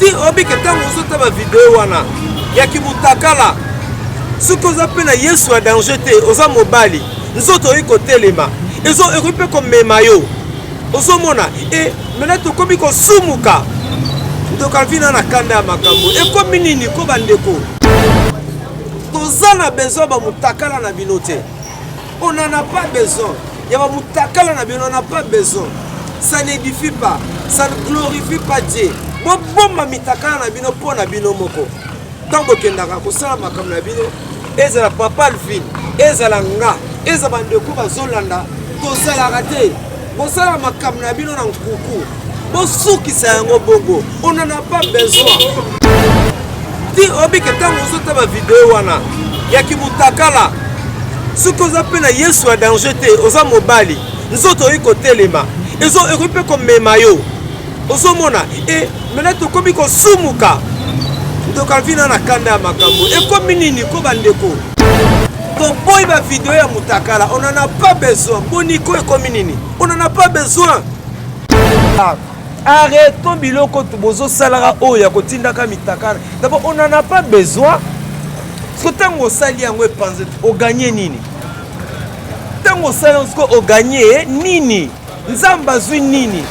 Ti obike ntango ozota bavideo wana ya kimutakala, soki oza mpe na Yesu ya danger te, oza mobali, nzoto oyi kotelema, ekoki mpe komema yo. Ozomona e maintenant tokomi kosumuka. Ndeko Alvina na kanda ya makambo ekomi nini ko bandeko? Toza na besoin ba mutakala na bino te. On n'en a pas besoin. Ya ba mutakala na bino, on n'en a pas besoin. Ça n'édifie pas, ça ne glorifie pas Dieu. Bobomba mitakala na bino mpo na bino moko. Ntango bokendaka kosala makambo na bino, ezala papa Alvin, ezala nga, ezala bandeko bazolanda, tozalaka te. Bosala makambo na bino na nkuku, bosukisa yango bongo. On n'en a pas besoin. Ti obike ntango ozota bavideo wana ya kimutakala, soki oza mpe na Yesu ya danger te, oza mobali, nzoto oyi kotelema, ekoki mpe komema yo. Ozomona e maintenant tokomi kosumuka. Ndeko Alvina na kanda ya makambo ekomi nini ko bandeko? Toboyi ba video ya mutakala, on en a pas besoin. Boniko ekomi nini? On en a pas besoin. Arrêtons biloko bozosalaka oyo ya kotindaka mitakala. D'abord on en a pas besoin. Parce que ntango osali yango epanze, oganye nini? Ntango osali yango sikoyo oganye nini? Nzambe azwi nini?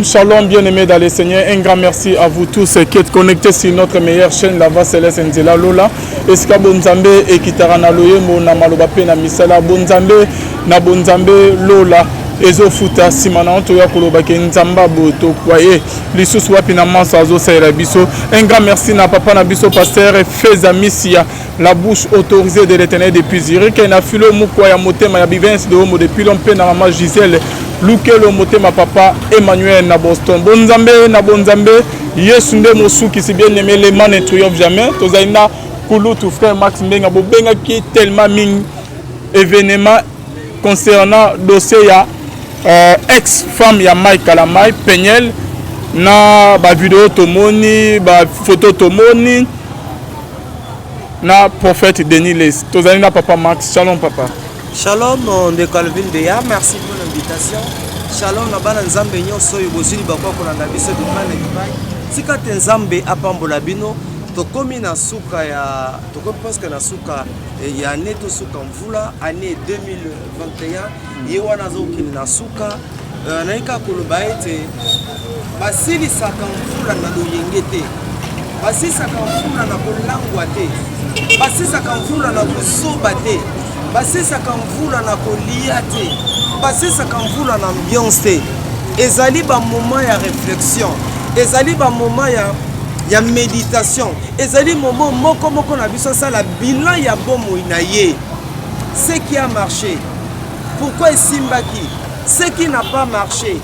Shalom bien-aimés dans le Seigneur, un grand merci à vous tous qui êtes connectés sur notre meilleure chaîne, la Voix Céleste Nzela Lola. Esika bonzambe ekitaka na loyembo na maloba pe na misala bonzambe na bonzambe Lola ezofuta nsima na toya koloba ke nzamba boye tokwaye lisusu wapi na manso azosalela biso. Un grand merci na papa na biso pasteur Feza Misia, la bouche autorisée de l'Éternel depuis Zurich, na filo mukwa ya motema ya Bivens de Homo de Pilon mpe na mama Gisèle Lukelo motema papa Emmanuel na Boston. Bonzambe na bonzambe Yesu nde mosukisi, bien aimé, le man ne triomphe jamais. Tozali na kulutu frère Max Mbenga, bobengaki tellement mingi événement concernant dossier ya ex femme ya Mike Kalamay Peniel, na ba vidéo tomoni, ba photo tomoni na prophète Denis Lessie. Tozali na papa Max. Shalom papa. Shalom ndeko Alvin Beya, merci pour l'invitation. Shalom na bana Nzambe nyonso oyo bozwi libaku ya kolanda biso bipai na bipai. Tika te Nzambe apambola bino. Tokomi na suka ya, tokomi presque na suka ya année, to suka mvula année 2021. Ye wana azokende na suka. Naye kaka koloba ete basilisaka mvula na loyenge te, basilisaka mvula na kolangwa te, basilisaka mvula na kosoba te, basilisaka mvula na kolia te, basilisaka mvula na ambiance te. Ezali ba moment ya réflexion, ezali ba moment ya méditation, ezali moment moko moko na biso asala bilan ya bomoi na ye, ce qui a marché, pourquoi esimbaki, ce qui n'a pas marché,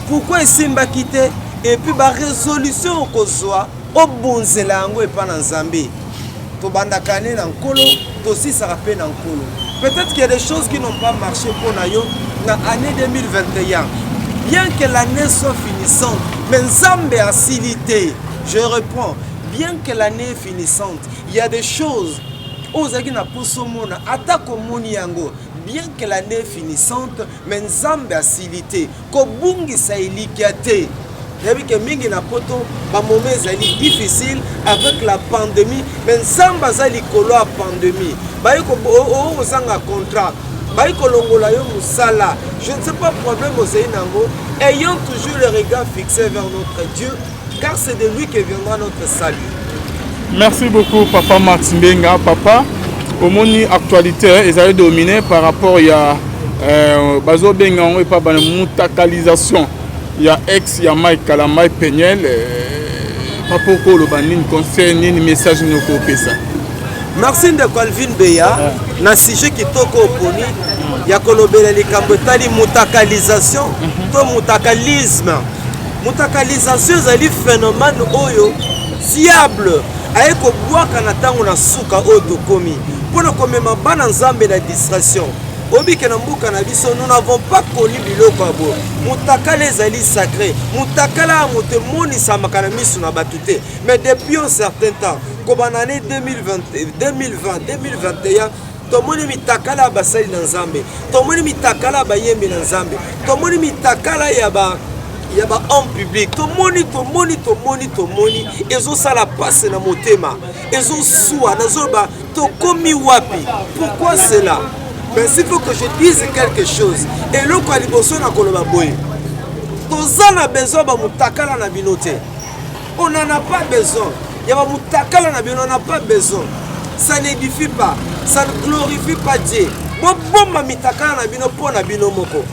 pourquoi esimbaki te, et puis ba résolution okozwa obonzela yango epa na Nzambe. Tobandaka ane na Nkolo, tosisaka mpe na Nkolo. Peut-être qu'il y a des choses qui n'ont pas marché pour na yo na année 2021. Bien que l'année soit finissante, mais Nzambe asili te. Je reprends, bien que l'année est finissante, il y a des choses oyo ozalaki na poso mona ata komoni yango. Bien que l'année est finissante, mais Nzambe asili te. Kobungisa elikya te. Nayebi ke mingi na poto ba moment ezali difficile avec la pandémie, mais Nzambe aza likolo ya pandémie. Bayi ko ozanga contrat, bayi kolongola yo mosala, je ne sais pas problème ozali nango. Ayons toujours le regard fixé vers notre Dieu, car c'est de lui que viendra notre salut. Merci beaucoup papa Max Mbenga. Papa, omoni actualité ezali dominé par rapport ya bazobenga yango epa bana mutakalisation ya ex ya Mike Kalamay Peniel. Papa, okoloba nini, conseil nini, message nini okopesa? Merci ndeko Alvin Beya na sujet kitoko oponi ya kolobela likambo etali mutakalisation to mutakalisme. Mutakalisation ezali phénomène oyo diable aye kobwaka na ntango na suka oyo tokomi mpona komema bana Nzambe na distraction. Obike na mboka na biso, nous n'avons pas connu biloko ya boye. Mutakala ezali sacré, mutakala ya moto emonisamaka na miso na bato te. Mais depuis un certain temps, kobanda année 2020, 2020 2021, tomoni mitakala ya basali na Nzambe, tomoni mitakala ya bayembi na Nzambe, tomoni mitakala ya ba Ya ba homme public, tomoni, tomoni, tomoni, tomoni, ezosala pasi na motema, ezosuwa. Nazoloba, tokomi wapi? Pourquoi cela? Mais s'il faut que je dise quelque chose, eloko ya liboso na koloba boye: toza na besoin bamutakala na bino te. On n'en a pas besoin ya bamutakala na bino, on n'a pas besoin. Ça n'édifie pas, ça ne glorifie pas Dieu. Bobomba mitakala na bino mpo na bino moko.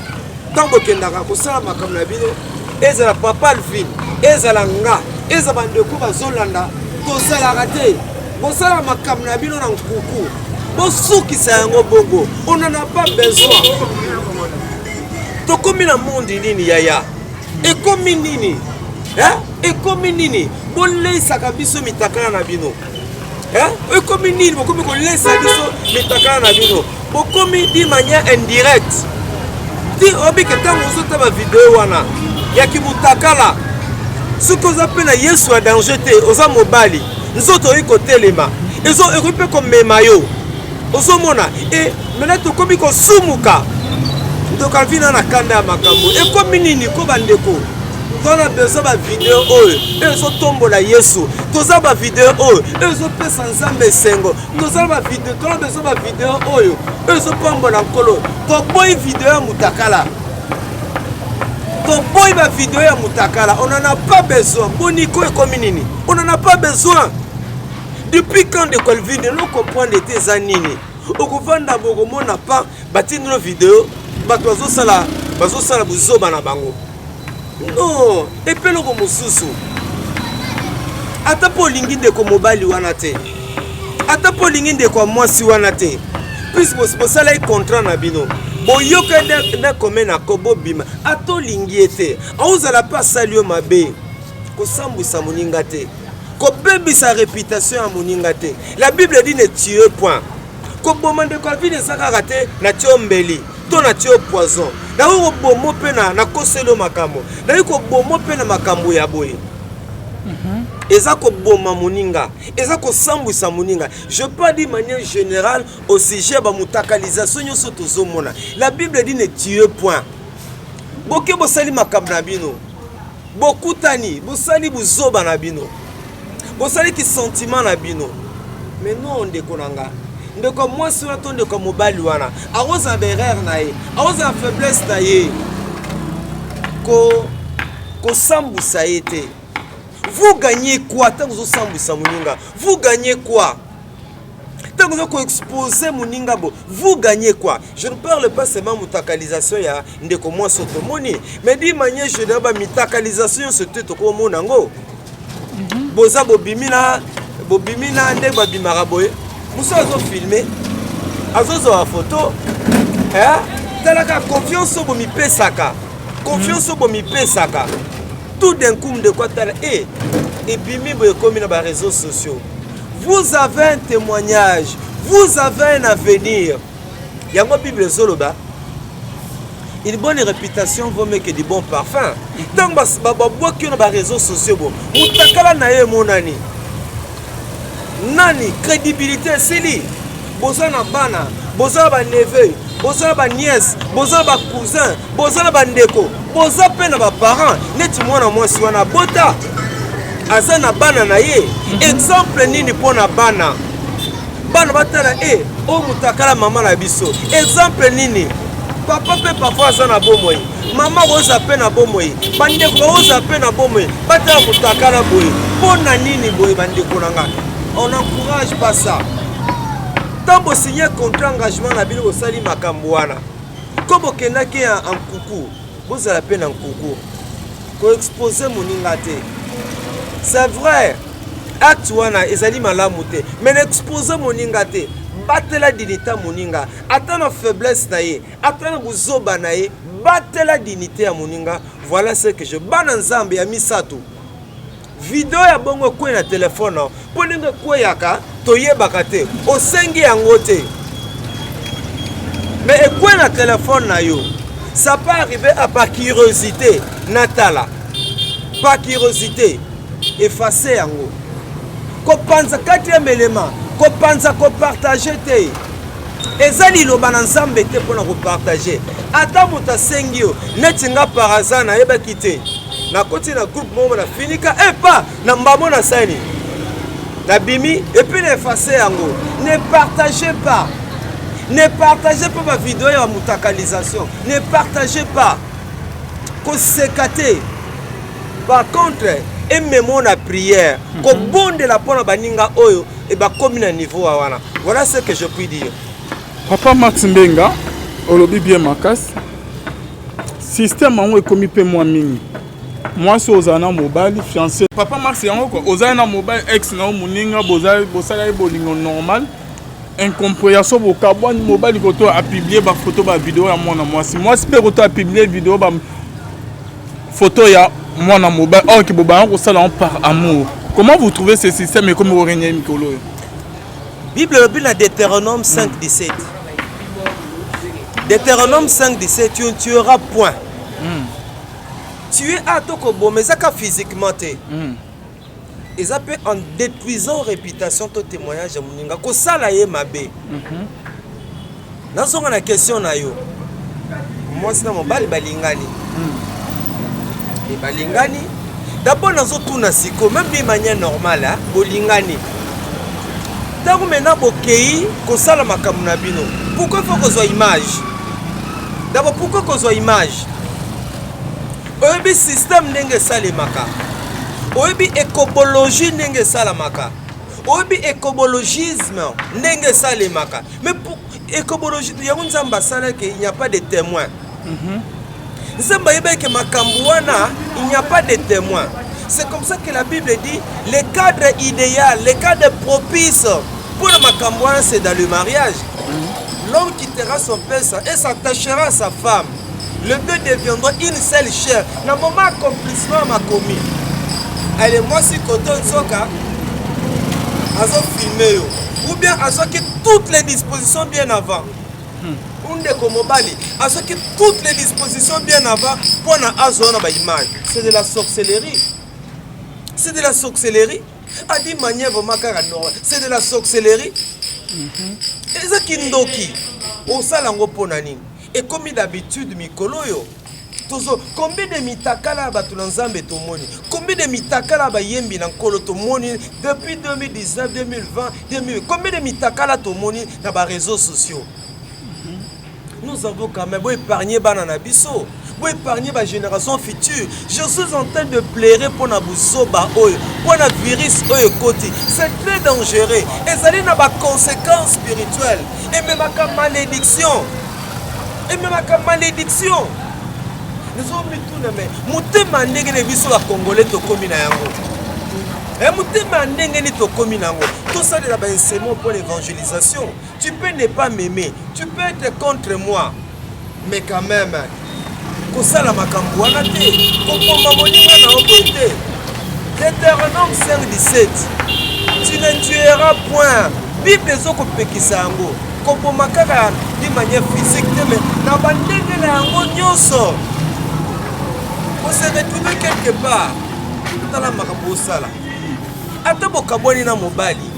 Ntango bokendaka kosala makambo na bino, ezala papa Alvin, ezala nga, eza bandeko bazolanda, tosalaka te. Bosala makambo na bino na nkuku, bosukisa yango bongo. On n'en a pas besoin. Tokomi na monde nini, yaya? Ekomi nini, eh? Ekomi nini? Boleisaka biso mitakala na bino, eh? Ekomi nini? Bokomi kolesa biso mitakala na bino, bokomi d'une manière indirecte ti obike. Ntango ozota bavideo wana ya kimutakala, soki oza mpe na Yesu ya danger te, oza mobali, nzoto oyi kotelema, ekoki mpe komema yo. Ozomona e maintenant tokomi kosumuka. Ndeko Alvina, na kanda ya makambo ekomi nini ko? Bandeko, toza besoin bavideo oyo ezotombola Yesu, toza bavideo oyo ezopesa Nzambe esengo, toza bavideo, toza besoin bavideo oyo ezopambola Nkolo. Toboyi video ya mutakala, toboyi bavideo ya mutakala, on en a pas besoin. Boniko, ekomi nini? On en a pas besoin. Depuis quand, ndeko Alvine? No comprendre ete eza nini? Okovanda, bokomona pa batindino video, bato bazosala, bazosala buzoba na bango. Non, epe eloko mosusu, ata mpo olingi ndeko mobali wana te, ata mpo olingi ndeko ya mwasi wana te, puisque bosalaki contrat na bino, boyoka na kome na ko bobima, ata olingi ye te, aozala mpe asali yo mabe, kosambwisa moninga te, kobebisa réputation ya moninga te. La Bible dit: ne tue point. Koboma, ndeko Alvine, eza kaka te natie yo mbeli to natie yo poison. Nakoki kobomo mpe nakoseli yo makambo, nakoki kobomo mpe na makambo ya boye. Eza koboma moninga, eza kosambwisa moninga. Je parle d'une manière générale au sujet ya bamutakalisation nyonso tozomona. La Bible dit: ne tue point. Boke, bosali makambo na bino, bokutani, bosali buzoba na bino, bosaliki sentiment na bino. Mais non, ndeko na nga, ndeko mwasi wana to ndeko mobali wana akozala baerreur na ye, akozala faiblesse na ye, kosambwisa ye te. Vous gagnez quoi ntango ozosambwisa moninga? Vous gagnez quoi ntango oza koexpose moninga bo? Vous gagnez quoi? Je ne parle pas seulement mutakalisation ya ndeko mwasi oyo tomoni, mais d'une manière générale, bamitakalisation nyonso te tokomona yango. Boza bobimi na bobimi na ndenge babimaka boye, mosu azofilme, azozwa bafoto. Talaka confiance oyo bomipesaka, confiance oyo bomipesaka. Tout d'un coup, ndeko atala e ebimi boye, ekomi na baréseaux sociaux. Vous avez un témoignage, vous avez un avenir. Yango Bible ezoloba: une bonne réputation vaut mieux que du bon parfum. Ntango babwaki yo na baréseaux sociaux, bo mutakala na ye emonani, nani crédibilité esili. Boza na bana, boza na baneveu, boza na banièce, boza na bacousin, boza na bandeko, boza mpe na baparent. Neti mwana mwasi wana bota, aza na bana na ye. Exemple nini mpo na bana? Bana batala e oyo motakala mama na biso, exemple nini? Papa mpe parfois aza na bomoi, mama koza mpe na bomoi, bandeko bakoza mpe na bomoi, batala motakala boye. Mpo na nini boye, bandeko na nga? On n'encourage pas ça. Ntango bosigne contrat, engagement na bino, bosali makambo wana ko bokendaki ya nkuku, bozala mpe na nkuku, koexpose moninga te. C'est vrai, acte wana ezali malamu te, mais na expose moninga te. Batela dignité moninga, ata na faiblesse na ye, ata na buzoba na ye, batela dignité ya moninga. Voilà ce que je bana Nzambe. Ya misato, video ya bongo ekwei na telefone na mpo ndenge ekweyaka toyebaka te, osengi yango te, mais ekwei na telefone na yo. Ça peut arriver à par curiosité, natala par curiosité, efface yango. Kopanza, quatrième élément, kopanza, kopartage te. Eza liloba na Nzambe te mpona kopartage. Ata moto asengi yo, neti nga par hasard nayebaki te. Nakoti na groupe moko na finika epa na mbamo na sani nabimi et puis na efface yango. Ne partagez pas, ne partagez pas ba vidéo ya mutakalisation, ne partagez pas, koseka te. Par contre, ememo na prière, kobondela mpona baninga oyo e bakomi na niveau wana. Voilà ce que je puis dire. Papa Max Mbenga, olobi bien makasi. Système yango ekomi mpe mwa mingi. Mwasi ozala na mobali fiancé, papa Max, yango ko ozali na mobali, ex na yo, moninga, bosala ye bolingo normal, incompréhension, bokabwani. Mobali koto apublier bafoto, bavideo ya mwana mwasi, mwasi mpe koto apublier video, ba photo ya mwana mobali, or ke bobanga kosala yango par amour. Comment vous trouvez ce système ekomi korégner mikolo oyo? Bible elobi na Deutéronome 5 17, Deutéronome 5 17: tu ne tueras point. Tuer a to koboma eza ka physiquement te, eza mpe en détruisant réputation to témoignage ya moninga, kosala ye mabe. Nazonga na question na yo. Mwasi na mobali balingani, e balingani d'abord. Nazotuna sikoyo, même d'une manière normale, hein, bolingani, ntango maintenant bokei kosala makambo na bino, pourquoi faut kozwa image d'abord? Pourquoi kozwa image? Oyebi système ndenge esalemaka, oyebi ekobologie ndenge esalamaka, oyebi ekobologisme ndenge esalemaka. Mais pour ekobologie yango, Nzambe asalaki, il n'y a pas de témoin. Nzambe ayebaki makambo wana, il n'y a pas de témoin. C'est comme ça que la Bible dit: le cadre idéal, le cadre propice pour le makambo wana, c'est dans le mariage. L'homme quittera son père et s'attachera à sa femme, les deux deviendront une seule chair. Na moment accomplissement makomi ale, mwasi koto nzoka azofilmer yo, ou bien azwaki toutes les dispositions bien avant. Ndeko mobali azwaki toutes les dispositions bien avant mpona azwa na baimage. C'est de la sorcellerie, c'est de la sorcellerie. À d'une manière vraiment kaka normal, c'est de la sorcellerie, eza kindoki. Osala yango mpona nini? Ekomi d'habitude mikolo oyo. Tozo combien de mitakala ya bato na Nzambe tomoni, combien de mitakala ya bayembi na Nkolo tomoni depuis 2019, 2020, 2000, combien de mitakala tomoni na baréseaux sociaux? Nous avons quand même boépargner bana na biso, boépargner bagénération future. Je suis en train de pleurer mpona buzoba oyo, mpona virus oyo ekoti. C'est très dangereux, ezali na baconséquences spirituelles, ememaka malédiction, ememaka malédiction. Nazomituna, me motema ndenge na biso bacongolais tokómi na yango, motema ndenge nini tokómi na yango? Tosalela bainstrument mpo l'évangélisation. Tu peux ne pas m'aimer, tu peux être contre moi, mais quand même kosala makambo wana te, kopomba moninga na yo boye te. Deutéronome 5 17: tu ne tueras point. Bible ezokopekisa yango, koboma kaka d'une manière physique te, mais na bandenge na yango nyonso. Ose retrouve quelque part, tala makambo osala. Ata bokabwani na mobali,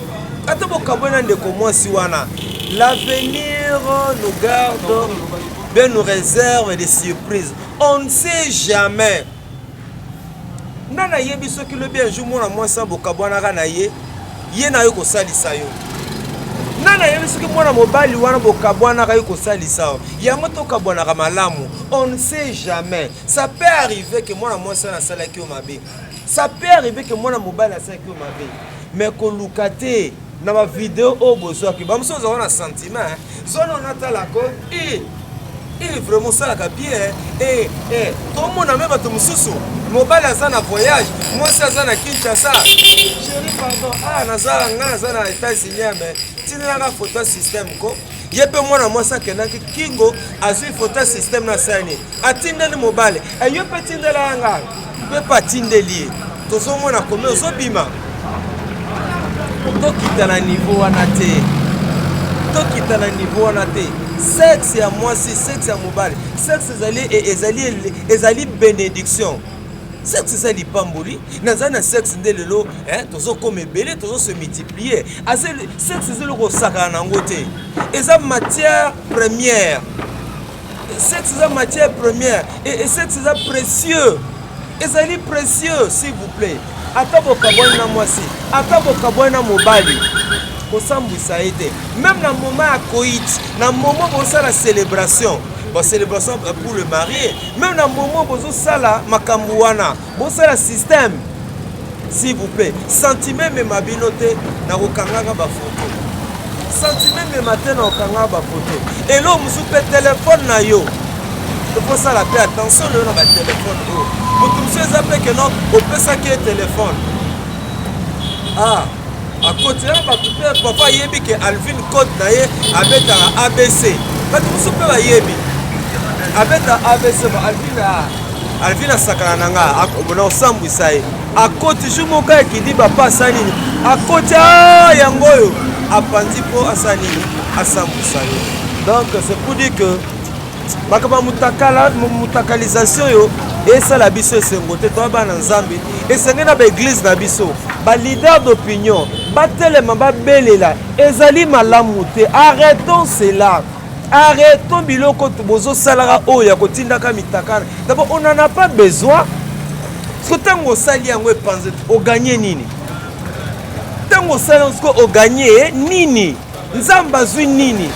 ata bokabwani na ndeko mwasi wana, l'avenir nous garde bien, nous réserve des surprises, on ne sait jamais. Nga nayebi soki lobi un jour mwana mwasi bokabwanaka na ye, ye na yo kosalisa yo. Nga nayebi soki mwana mobali wana bokabwanaka, ye kosalisa yo. Yango tokabwanaka malamu, on ne sait jamais. Ça peut arriver que mwana mwasi wana asalaki yo mabe, ça peut arriver que mwana mobali asalaki yo mabe, mais koluka te na bavideo oyo bozwaki. Bamosusu ozalaka na sentiment zona onatalako e e vraiment osalaka bien e e tomona me bato mosusu, mobali aza na voyage, mwasi aza na Kinshasa: chéri, pardon, ah, naza nga naza na États-Unis, mais tindelaka photo système ko. Ye mpe mwana mwasi akendaki kingo, azwi photo système na sani, atindeli mobali. Yo mpe tindela yanga mpe mpe atindeli ye. Tozomona komi ozobima. Tokita na niveau wana te, tokita na niveau wana te. Sexe ya mwasi, sexe ya mobali, sexe ezali ezali ezali bénédiction, sexe eza lipamboli. Nazali na sexe nde lelo tozokoma ebele, tozose multiplier. Sexe eza eloko osakana nango te, eza matière première. Sexe eza matière première et sexe eza précieux. Ezali précieux, s'il vous plaît. Ata bokabwani na mwasi, ata bokabwani na mobali, kosambwisa ye te. Même na moment ya coït, na moment bosala célébration, ba célébration pour le marié, même na moment bozosala makambo wana, bosala système, s'il vous plaît. Sentiment emema bino te na kokangaka bafoto, sentiment emema te na kokangaka bafoto. Eloko mosusu mpe, telefone na yo, tokosala mpe attention lelo na batelefone oyo. Moto mosusu eza mpe keno opesaki ye telefone, ah, akoti na bato mpe papa ayebi ke Alvin code na ye abetaka ABC. Bato mosusu mpe bayebi abeta ABC. Ba Alvin, ah, Alvin asakana na nga na osambwisa ye. Akoti jour moko ekidi bapa, asali nini? Akoti a yango oyo apanzi mpo asala nini? Asambwisa yo. Donc c'est pour dire que makambo ya mutakala, mutakalisation oyo esala biso esengo te. Toya bana Nzambe, esenge na baeglise na biso, baleader d'opinion batelema, babelela. Ezali malamu te. Arrêtons cela, arrêtons biloko bozosalaka oyo ya kotindaka mitakala. D'abord, on n'en a pas besoin, parce que ntango osali yango, epanze, oganye nini? Ntango osali yango siko, oganye nini? Nzambe azwi nini?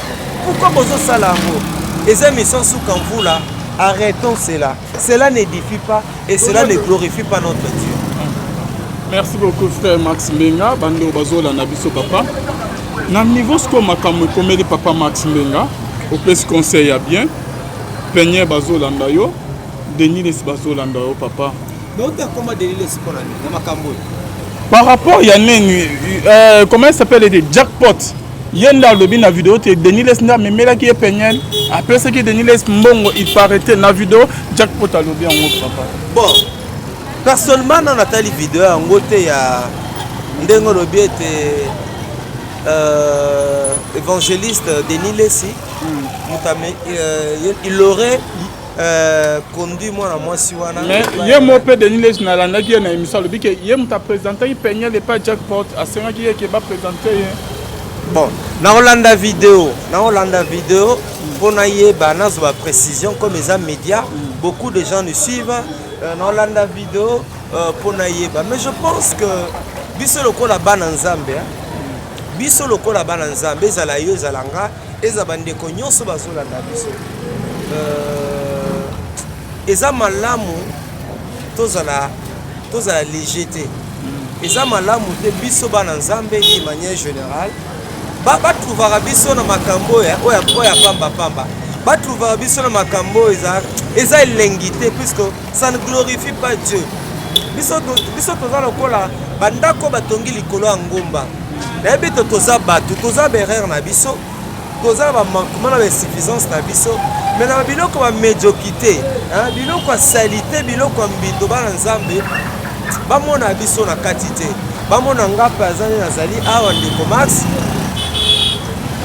Pourquoi bozosala yango? Eza mission suka mvula. Arrêtons cela, cela n'édifie pas et cela ne glorifie pas notre Dieu. Merci beaucoup, frère Max Mbenga. Bandeko bazolanda biso, papa, na niveau sikoyo makambo ekomeli papa Max Mbenga, opesi conseil ya bien. Peniel bazolanda yo, Denis Lesi bazolanda yo, papa. Nauta koma Denis Lesi mpona nini na makambo oyo? Par rapport ya nini, comment il s'appelle, ete Jackpot, ye nde alobi na video te Denis Lesi nde amemelaki ye Peniel, apesaki Denis Lesi mbongo. Il paraît na video Jackpot alobi yango, papa. Bon, personnellement nano natali video yango te. Ya ndenge olobi ete évangéliste Denis Lesi moto il aurait conduit mwana mwasi wana. Mais ye mo mpe Denis Lesi, nalandaki ye na émission, alobi ke ye moto apresentaki Peniel epa Jackpot, asengaki ye ke baprésente ye. Bon, nakolanda video, nakolanda video mpo nayeba, nazwa baprécision. Comme eza média, beaucoup de gens nous suivent, nakolanda video mpo nayeba. Mais je pense que biso lokola bana Nzambe, biso lokola bana Nzambe, ezala yo, ezala nga, eza bandeko nyonso bazolanda biso, eza malamu tozala léger te. Eza malamu te. Biso bana Nzambe, d'une manière générale, batrouvaka biso na makambo oyo ya pambapamba, batrouvaka biso na makambo oyo eza elengi te, puisque ça ne glorifie pas Dieu. Biso toza lokola bandako batongi likolo ya ngomba. Nayebi te, toza bato, toza baerreur na biso, toza na bamanquement, na bainsuffisance na biso, mais na biloko bamédiocrité, biloko ya saleté, biloko ya mbindo, bana Nzambe bamona biso na kati te. Bamona nga mpe aza nde nazali awa, ndeko Max,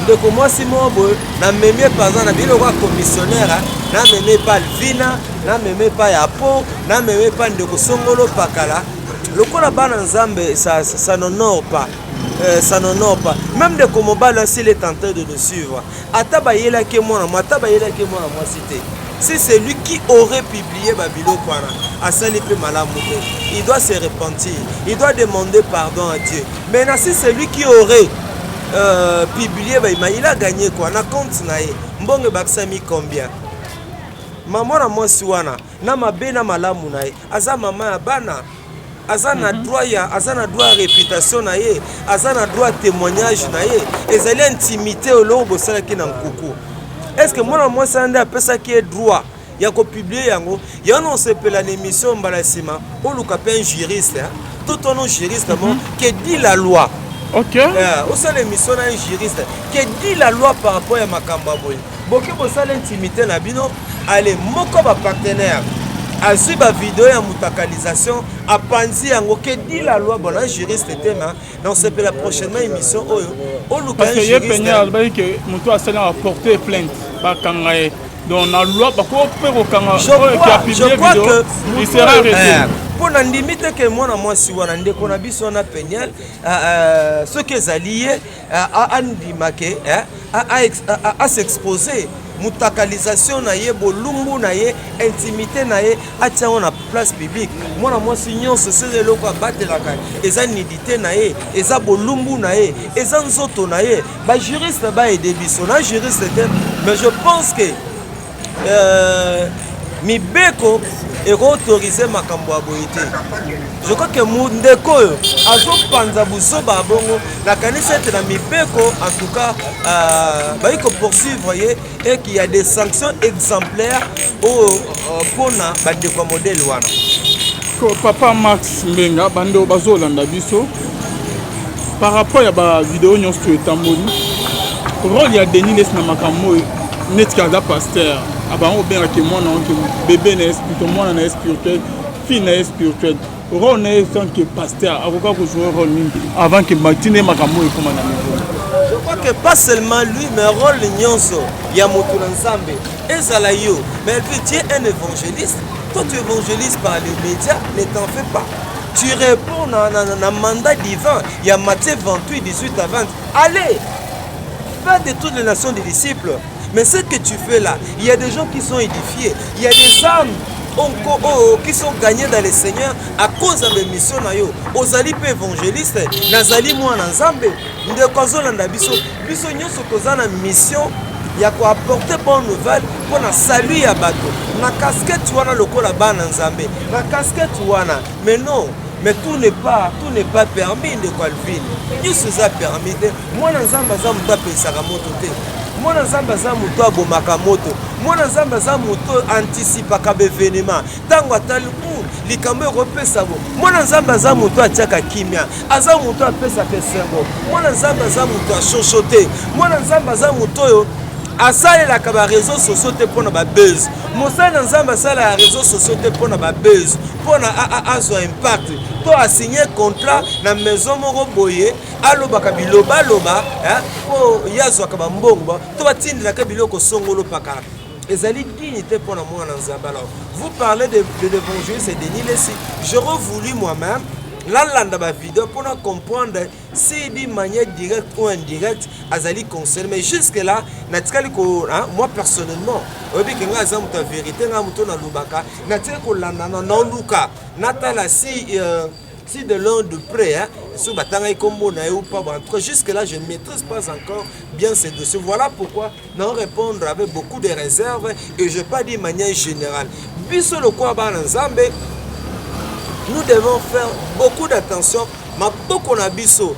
ndeko mwasi moko boye, namemi epe aza na biloko ya commissionnaire, namemi epa Alvina, namemi epa ya po, namemi epa ndeko songolo pakala. Lokola bana Nzambe, ça n'honore pas, ça n'honore pas. Même ndeko mobali, s'il est en train de nous suivre, ata bayelaki mwana mwa, ata bayelaki mwana mwasi te, si c'est lui qui aurait publié babiloko wana, asali mpe malamu te. Il doit se repentir, il doit demander pardon à Dieu. Maintenant, si c'est lui qui aurait publié baima, il a gagné quoi na compte na ye? Mbongo ebakisami combien? Mama na mwasi wana, na mabe na malamu na ye, aza mama ya bana, aza na droit ya aza na droit ya réputation na ye, aza na droit ya témoignage na ye. Ezali intimité, eloko bosalaki na nkuku. Est ce que mwana mwasi wana nde apesaki ye droit ya kopublier yango? Yango osepela na émission mbala nsima, oluka mpe un juriste, to tono juriste mo que dit la loi. Osala émission na un juriste, que dit la loi par rapport ya makambo ya boye. Boke bosala intimité na bino, ale moko bapartenaire azwi bavideo ya mutakalisation, apanzi yango, que dit la loi? Bon, un juriste te, ma na osepela prochainement émission oyo oluka un juriste. Ye alobaki ke moto asali aporter plainte, bakanga ye. Donc na loi bako mpe kokanga oyo qui a publié vidéo, il sera arrêté. Mpo na ndimi te ke mwana mwasi wana, ndeko na biso wana Peniel, soki ezali ye, andima ke as'expose. Mutakalisation na ye, bolumbu na ye, intimité na ye, atia yango na place publique. Mwana mwasi nyonso soki eloko abatelaka eza nudité na ye, eza bolumbu na ye, eza nzoto na ye. Ba juriste ba aider biso, na juriste te, mais je pense que mibeko ekoautorize makambo ya boye te. Je crois que ndeko oyo azopanza buzoba ya bongo, nakanisi ete na mibeko en tout cas bayi kopoursuivre ye et qu'il y a des sanctions exemplaires oyo mpona bandeko ya modèle wana. Papa Max Mbenga, bando bazolanda biso par rapport ya bavideo nyonso to etamboli, rôle ya Denis Lessie na makambo oyo, neti aza pasteur, abango obengaki mwana oke bébé na ye plutôt mwana na ye spirituel, fille na ye spirituel, rôle na ye tant que pasteur akoka kojouer rôle nini avant ke batina ye makambo oyo ekóma na niveau? Je crois que pas seulement lui, mais rôle nyonso ya moto na Nzambe, ezala yo, mais puis tu es un évangéliste, toi tu évangélises par les médias, ne t'en fais pas, tu réponds na mandat divin. Il y a Matthieu 28, 18 à 20: allez faire de toutes les nations des disciples. Mais ce que tu fais là, il y a des gens qui sont édifiés, il y a des âmes oh, qui sont gagnés dans le Seigneur à cause ya baémission na yo. Ozali mpe évangéliste, nazali mwana Nzambe. Ndeko azolanda biso, biso nyonso toza na mission ya koapporter bonne nouvelle mpo na salut ya bato na casquette wana, lokola bana Nzambe na casquette wana. Mais non, mais tout n'est pas permis. Ndeko Alvin, nyonso eza permis te. Mwana Nzambe aza moto apesaka moto te, mwana Nzambe aza moto abomaka moto, mwana Nzambe aza moto anticipaka baévénement. Ntango atali likambo ekopesa bo, mwana Nzambe aza moto atiaka kimia, aza moto apesaka esengo, mwana Nzambe aza moto ashosho te, mwana Nzambe aza moto oyo asalelaka baréseaux sociaux te mpona babuzz. Mosali na Nzambe asalaka réseaux sociaux te mpona babuzz, mpona azwa impact to asigne contrat na maison moko boye, alobaka bilobaloba mpo ye azwaka bambongo to batindelaka biloko songolo pakala. Ezali dignité mpona mwana Nzambe. Alors, vous parlez de l'évangéliste Denis Lessie, j'aurais voulu moi-même nalanda bavideo mpona comprendre si d'une manière directe ou indirecte azali concerné. Mais jusque là natikali ko, hein, moi personnellement, oyebi ke ngai aza moto ya vérité, ngai moto nalobaka, natikali kolanda na naoluka natala si de loin, de près, hein, soki batangaki kombo na ye ou pas. Bon, en tout cas, jusque là je ne maîtrise pas encore bien ce dossier. Voilà pourquoi nao répondre avec beaucoup de réserves et je pas dire manière générale. Biso lokola bana Nzambe, nous devons faire beaucoup d'attention. Maboko na biso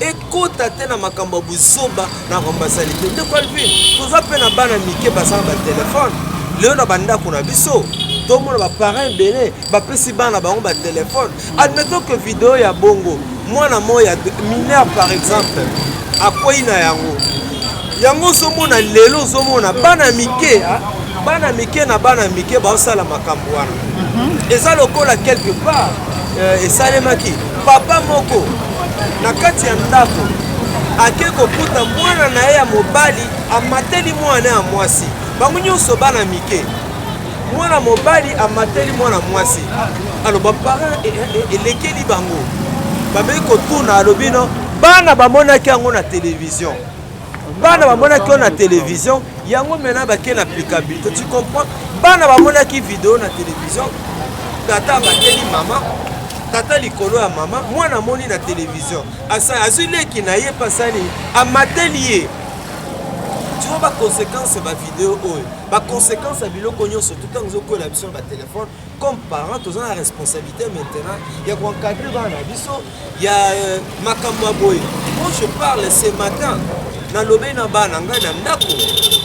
ekota te na makambo ya buzoba na makambo basali te. Ndeko Alvin, toza mpe na bana mike baza na batelefone lelo na bandako na biso. Tomona baparent ebele bapesi bana bango batelefone. Admettons que video ya bongo, mwana moko ya mineur par exemple akwei na yango. Yango ozomona lelo, ozomona bana mike, bana mike na bana mike baosala makambo wana. Eza lokola quelque part esalemaki, papa moko na kati ya ndako ake kokuta mwana na ye ya mobali amateli mwana ya mwasi. Bango nyonso bana mike, mwana mobali amateli mwana mwasi. Alors baparent elekeli bango, bameki kotuna, alobi no, bana bamonaki yango na télévision, bana bamonaki yango na télévision. Yango maintenant bake na applicabilité, tu comprends? Bana bamonaki video na télévision, tata abateli mama, tata likolo ya mama, mwana amoni na télévision, azwi leki na ye mpe asali, amateli ye. Tu vois baconséquence ya bavideo oyo, baconséquence ya biloko nyonso tout ntango ezokwela biso na batelefone. Comme parent, toza na responsabilité maintenant ya koencadrer bana na biso ya makambo ya boye. Moi je parle ce matin, nalobi na bana ngai na ndako,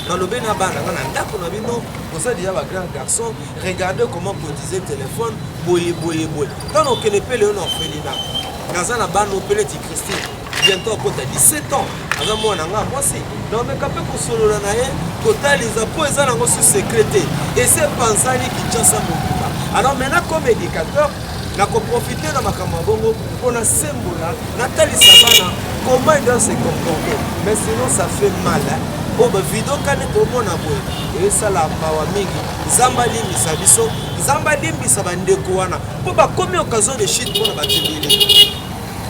nalobi na bana ngai na ndako na bino: boza déjà bagrand garçon, regardez comment cotiser téléphone boye boye boye. Ntango okende mpe lelo na orphelinat, naza na bana mpe neti Christine, bientôt akota 17 ans, aza mwana nga mwasi, naomeka mpe kosolola na ye, kotalisa mpo eza nango su secret te, ese epanzani Kinshasa mobimba. Alors maintenant, comme éducateur, nakoprofite na makambo ya bongo mpo nasembola, natalisa bana comment ils doivent se comporter. Mais sinon ça fait mal, hein? Oyo bavideo kani tomona boye esala mawa mingi. Nzambe alimbisa biso, Nzambe alimbisa bandeko wana mpo bakomi occasion de chute mpona bato ebele,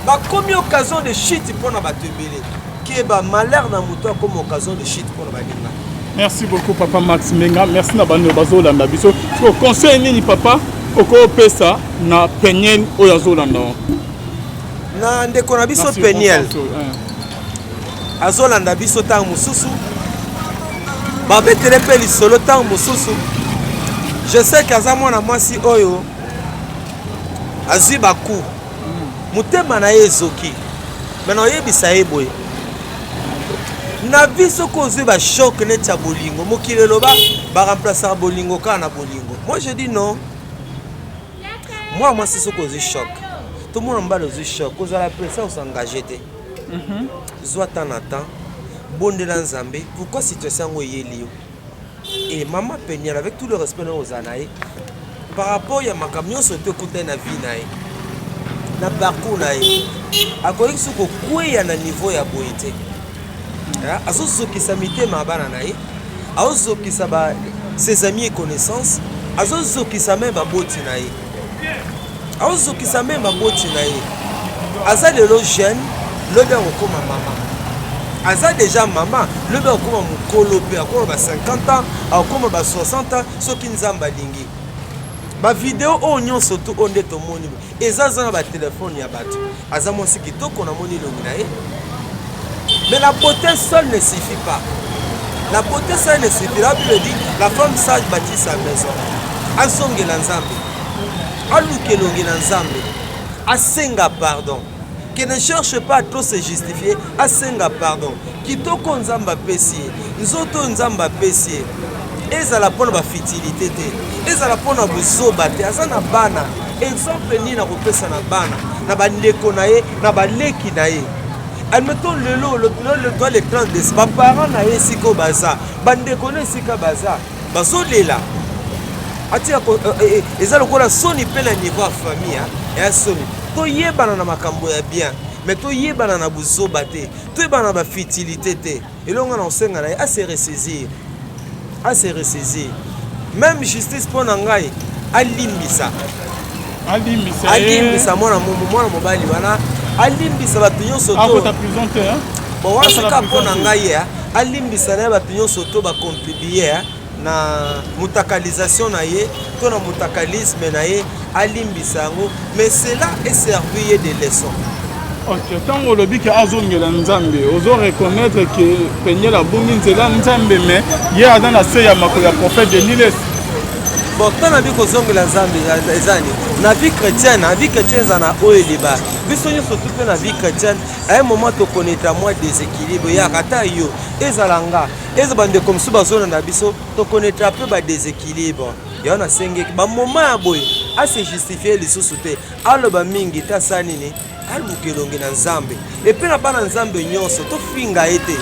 bakomi occasion de chute mpona bato ebele. Keba, malheur na moto akoma occasion de chute mpona baninga. Merci beaucoup, papa Max Menga. Merci na bando bazolanda biso. So conseil nini, papa, okopesa na Peniel oyo azolanda? Na ndeko na biso Peniel azolanda biso, ntango mosusu babetele mpe lisolo, ntango mosusu je sais que aza mwana mwasi oyo azwi baku, motema na ye ezoki. Me na oyebisa ye boye: na vie, soki ozwi bachoc neti ya bolingo, mokili eloba baremplaçaka bolingo kaka na bolingo. Moi, je dis non. Mwana mwasi, soki ozwi choc to mwana mobali ozwi choc, kozala pressé osengage te. Zwa temps na temps, bondela Nzambe pourquoi situation yango eyeli yo. E mama Peniel, avec tout le respect na ozala na ye par rapport ya makambo nyonso to ekutani na vie na ye, na parcours na ye, akoki soki kokweya na niveau ya boye te. Azozokisa mitema ya bana na ye, azozokisa ba ses amis et connaissances, azozokisa même baboti na ye, azozokisa même baboti na ye. Aza lelo jeune, lobi akokóma mama. Aza déjà mama, lobi akokóma mokolo mpe akóma ba 50 ans, akokóma ba 60 ans soki Nzambe alingi. Bavideo oyo nyonso tu oyo nde tomoni eza aza na batelefone ya bato. Aza mwasi kitoko, namoni elongi na ye, mais la beauté seule ne suffit pas. La beauté seule ne suffit. La Bible dit: la femme sage bâtit sa maison. Azongela Nzambe, aluka elongi na Nzambe, asenga pardon, que ne cherche pas à trop se justifier. Asenga pardon. Kitoko Nzambe apesi ye, nzoto Nzambe apesi ye, ezala mpona bafutilité te, ezala mpona bozoba te. Aza na bana, exemple nini akopesa na bana, na bandeko na ye, na baleki na ye? Admettons lelo le le 30 décembre, baparent na ye esika oyo baza, bandeko na esika baza, bazolela. Atika eza lokola soni mpe na niveau ya famille ya soni. Toyebana na makambo ya bien, mais toyebana na bozoba te, toyebana na bafutilité te. Elongo na kosenga na ye ase ressaisir, ase ressaisir. Même justice, mpo na ngai, alimbisa. Alimbisa. Alimbisa mwana mobali wana, alimbisa bato nyonso. Akota prison te. Bon, wana soka mpo na ngai, alimbisa na ye bato nyonso to bacontribue na mutakalisation na ye to na mutakalisme na ye, alimbisa yango, mais cela eservi ye de leçon. Ok, ntango olobi ke azongela Nzambe, ozo reconnaître ke Peniel abungi nzela Nzambe, mais ye aza na se ya makolo ya prophète Denis Lessie. Bon, ntango nabi kozongela Nzambe, eza nini na vie chrétienne? Na vie chrétienne, eza na oyo eleba biso nyonso tu mpe na vie chrétienne. À un moment tokoneta mwa déséquilibre yaka, ata yo, ezala nga, eza bandeko mosusu bazolanda biso, tokoneta mpe badéséquilibre. Yango nasengeki bamoma ya boye ase justifie lisusu te, aloba mingi te, asala nini, aluka elongi na Nzambe. Epe na bana Nzambe nyonso, tofinga ye te,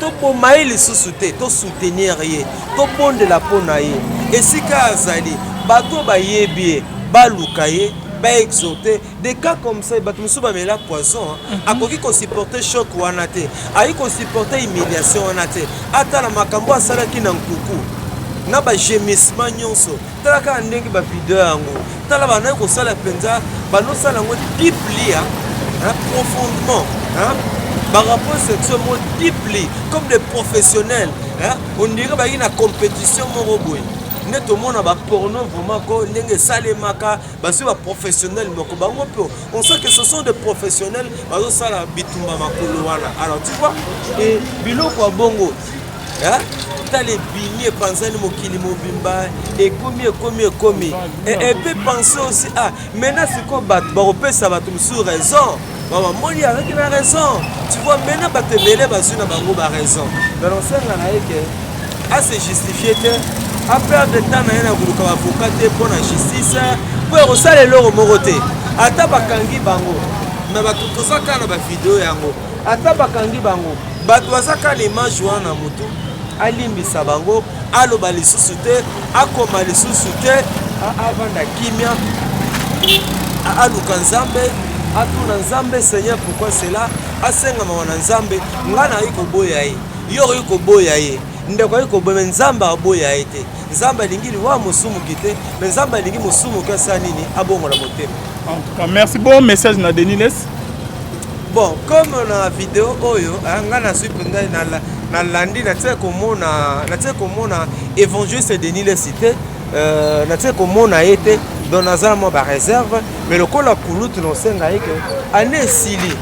toboma ye lisusu te, tosoutenir ye, tobondela mpo na ye esika azali. Bato bayebi ye, baluka ye, baexhorte. Des cas comme ça, bato mosusu bamela poison. Akoki kosupporte choc wana te, ayi kosupporte humiliation wana te. Ata na makambo asalaki na nkuku na bagémissement nyonso, tala kaka ndenge bavideo yango, tala bandaki kosala mpenza, bandosala yango deeply, hein, profondément, hein, barapport sexuel moko deeply comme des professionnels, hein, on dirait bayaki na compétition moko boye nde tomona baporno vraiment ko ndenge esalemaka. Bazwi baprofessionnel moko, bango mpe on sait que ce sont des professionnels, bazosala bitumba makolo wana. Alors tu vois, e biloko ya bongo tala ebimi, epanzani mokili mobimba, ekomi ekomi ekomi. Et puis penser aussi, ah, maintenant sikoyo bato bakopesa bato mosusu raison, bamoni azalaki na raison. Tu vois, maintenant bato ebele bazwi na bango baraison. Donc osenga na ye ke ase justifie te, aperdre temps na ye na koluka baavocat te mpo na justice, mpo ya kosala eloko moko te. Ata bakangi bango, me bato toza kaka na bavideo yango. Ata bakangi bango, bato baza kaka na image wana na motu. Alimbisa bango, aloba lisusu te, akoma lisusu te, avanda kimia, aluka Nzambe, atuna Nzambe: Seigneur, pourquoi cela? Asenga mawa na Nzambe. Ngai nayi koboya ye, yo okoki koboya ye, ndeko ayi koboya, me Nzambe aboya ye te. Nzambe alingi liwa mosumuki te, me Nzambe alingi mosumuki asala nini? Abongola motema. En tout cas, merci. Bon message na Denis Lessie. Bon, comme na video oyo, ngai nazwi mpenza. Nalandi, natie komona, natie komona évangéliste Denis Lessie te, natie komona ye te. Donc naza na mwa baréserve, mais lokola kulutu nosenga ye ke ane esili,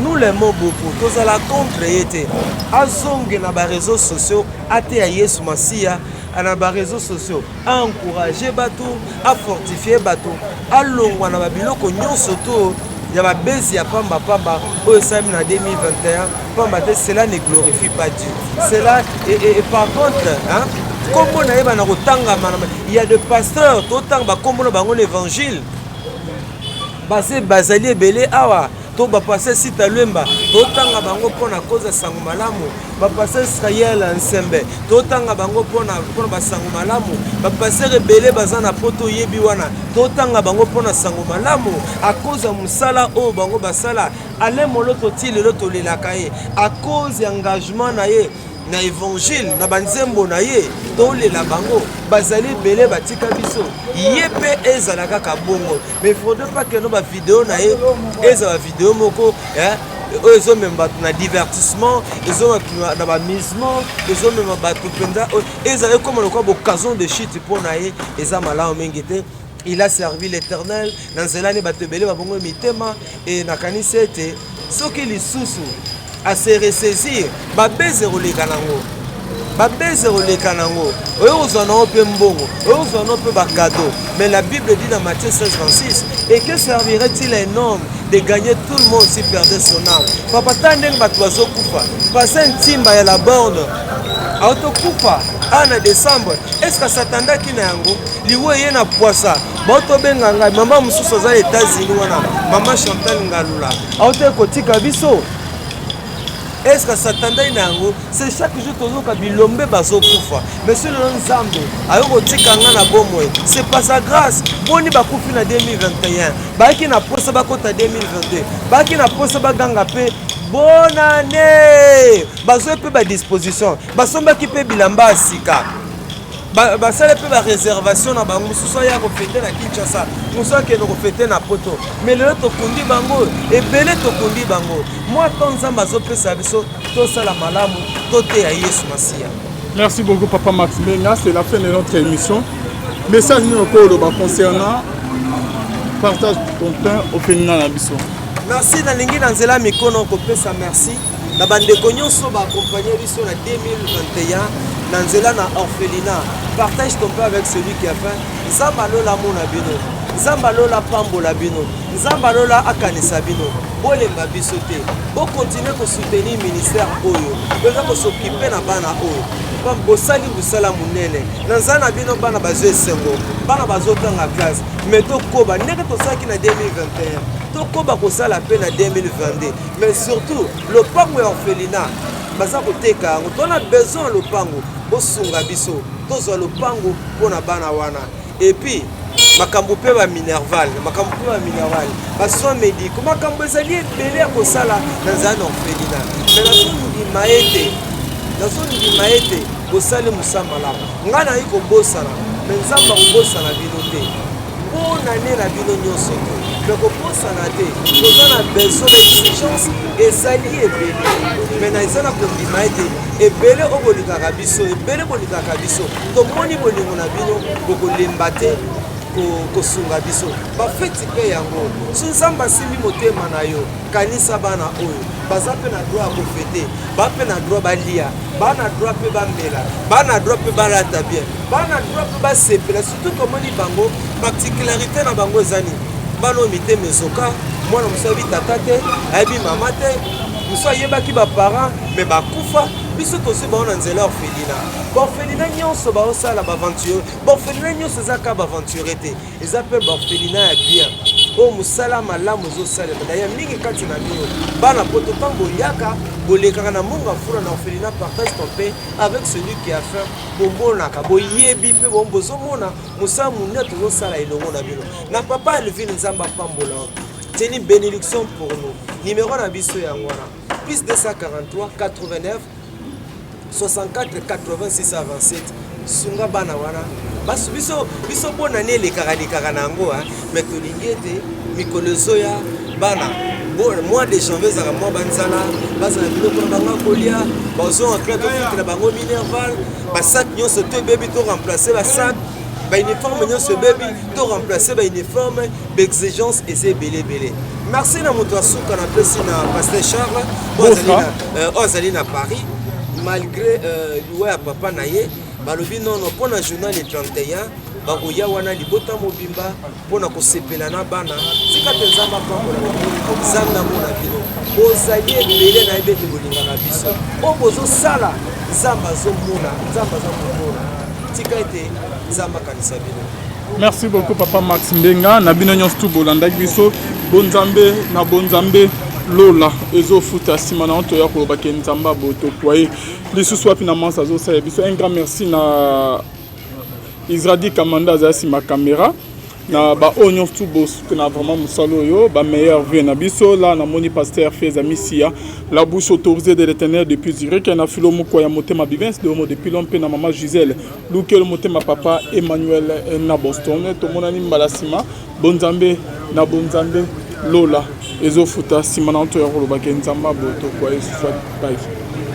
nous l'aimons beaucoup, tozala contre ye te. Azonge na baréseaux sociaux, ateya Yesu Masiya na baréseaux sociaux, aencourage bato, afortifie bato, alongwa na babiloko nyonso to ya babezi ya pambapamba oyo esalemi na 2021, pamba te cela ne glorifie pas Dieu. Cela et par contre, hein, kombo na ye bana kotangama, il y a de pasteurs totanga bakombo na bango na évangile, base bazali ebele awa. To bapasteur Sita Lwemba, totanga bango mpona koza sango malamu. Bapasteur Israel Nsembe, totanga bango mpona basango malamu. Bapasteur ebele baza na poto, oyebi wana, totanga bango mpona sango malamu à cause ya mosala oyo bango basala. Alain Moloto, ti lelo tolelaka ye à cause ya engagement na ye na évangile, na banzembo na ye, tolela bango. Bazali ebele batika biso. Ye mpe ezala kaka bongo, mais il faudrait pas que no bavideo na ye ezala bavideo moko oyo ezomema bato na divertissement, ezomema na baamusement, ezomema bato mpenza, ezala ekoma lokola baoccasion de chute mpo na ye. Eza malamu mingi te. Il a servi l'Éternel na nzela ni bato ebele babongo mitema. E nakanisi ete soki lisusu ase ressaisir, babeze koleka nango, babeze koleka nango, oyo kozwa nango mpe mbongo, oyo kozwa nango mpe bacadeau. Mais la Bible dit dans Matthieu 16 26: "Et que servirait-il un homme de gagner tout le monde s'il perdait son âme?" Papa, ta ndenge bato bazokufa. Pase ntimba ya la borne autokufa awa na décembre, est ce que asatandaki na yango? Liwa eye na poisa. Baotobenga ngai, mama mosusu aza na États-Unis wana, mama Chantal Ngalula, aote kotika biso. Est ce que asatandaki na yango? C'est chaque jour tozoka bilombe bazokufa, mais soki lelo Nzambe ayo kotika nga na bomoi, c'est pas sa grâce. Boni bakufi na 2021, bayaki na posa bakota 2022, bayaki na posa baganga mpe bonane, bazwi mpe badisposition, basombaki mpe bilamba ya sika, basala mpe baréservation na bango. Mosusu aya kofêter na Kinshasa, mosusu akende kofêter na Poto. Mais lelo tokundi bango ebele, tokundi bango. Mwa to Nzambe azopesa biso, tosala malamu, toteya Yesu Masiya. Merci beaucoup, Papa Max Benga. C'est la fin de notre émission. Message nini okoloba concernant Partage ton pain, orphelinat na biso? Merci. Nalingi na nzela mikono kopesa merci na bandeko nyonso baaccompagne biso na 2021 na nzela na orphelinat Partage ton pain avec celui qui a faim. Nzambe alola mona bino, Nzambe alola pambola bino, Nzambe alola akanisa bino. Bolemba biso te, bokontinue kosoutenir ministère oyo eza kos'occuper na bana oyo. Bosali mosala monene na nzala na bino. Bana bazwa esengo, bana bazotanga classe. Mais tokoba ndenge tosalaki na 2021, tokoba kosala mpe na 2022. Mais surtout lopango ya orphelinat baza koteka yango, tona besoin ya lopango. Bosunga biso tozwa lopango mpona bana wana. Et puis makambo mpe baminerval, makambo mpe baminerval, basoins médicaux, makambo ezali ebele ya kosala na nzela na orphelinat. Mais nazondima ete bosali mosala malamu. Ngai nayi kobosana, mais Nzambe akobosana bino te. Mpona nde na bino nyonso te, mais kobosana te, toza na besoin, baexigence ezali ebele. Mais na eza na kondima ete ebele oyo bolingaka biso, ebele bolingaka biso, tomoni bolingo na bino, bokolemba te kosunga biso. Bafeti mpe yango, so Nzambe asimbi motema na yo, kanisa bana oyo baza mpe na droit ya kofêter, ba mpe na droit balia, ba na droit mpe bamela, ba na droit mpe balata bien, ba na droit mpe basepela. Surtout komoni bango, particularité na bango eza nini? Bana oyo mitema ezoka. Mwana mosu ayebi tata te, ayebi mama te, mosu ayebaki baparent mais bakufa. Biso tozwi bango na nzela orphelinat. Baorphelinat nyonso baosala baaventure, baorphelinat nyonso eza kaka baaventure te, eza mpe baorphelinat ya bien oyo mosala malamu ezosalema. D'ailleurs mingi kati na bino bana Poto, ntango boyaka, bolekaka na Monga Fula, na orphelinat Partage ton pain avec celui qui a faim. Bomonaka, boyebi mpe bozomona mosala monene tozosala elongo na bino na papa Alvin. Nzambe apambola, c'est une bénédiction pour nous. Numéro na biso yango wana: plus 243 89 64 86 27. Sunga bana wana. Basu biso, biso bonani elekaka lekaka na yango, mais tolingi ete mikolo ezoya bana. Mois de janvier ezalaka mwa banzala, bazala biloko na bango kolia, bazo en train tofutela bango minerval, basac nyonso to ebebi, to remplace basac, bauniforme nyonso ebebi, to remplace bauniforme. Baexigence eza ebele ebele. Merci na moto asuka, napesi na pasteur Charles oyo azali na Paris. Malgré liwa ya papa na ye, balobi nono mpo na journal le 31 bakoya wana libota mobimba mpona kosepela na bana. Tika te Nzambe apambola bango, Nzambe amona bino. Bozali ebele, nayebi ete bolingaka biso. Oyo bozosala, Nzambe azomona, Nzambe aza komona. Tika ete Nzambe akanisa bino. Merci beaucoup, papa Max Mbenga. Na bino nyonso tu bolandaki biso, bonzambe na bonzambe lola ezofuta. Nsima na toya kolobaki Nzambe abotokwa ye lisusu wapi na mansa azosala biso. Un grand merci na Isradi Kamanda, azala nsima caméra, na baoyo nyonso tu bosoutenir vraiment mosala oyo, bameilleur vie na biso. La namoni pasteur Feza Misia, la bouche autorisée de l'Éternel depuis Zurich, na filo moko ya motema Bivens de Homo depuis Lompe, na mama Gisèle Lukelo motema, papa Emmanuel na Boston. Tomonani mbala nsima. Bonzambe na bonzambe lola ezofuta. Nsima na to ya kolobaki Nzambe abotokwa esusu. Bye.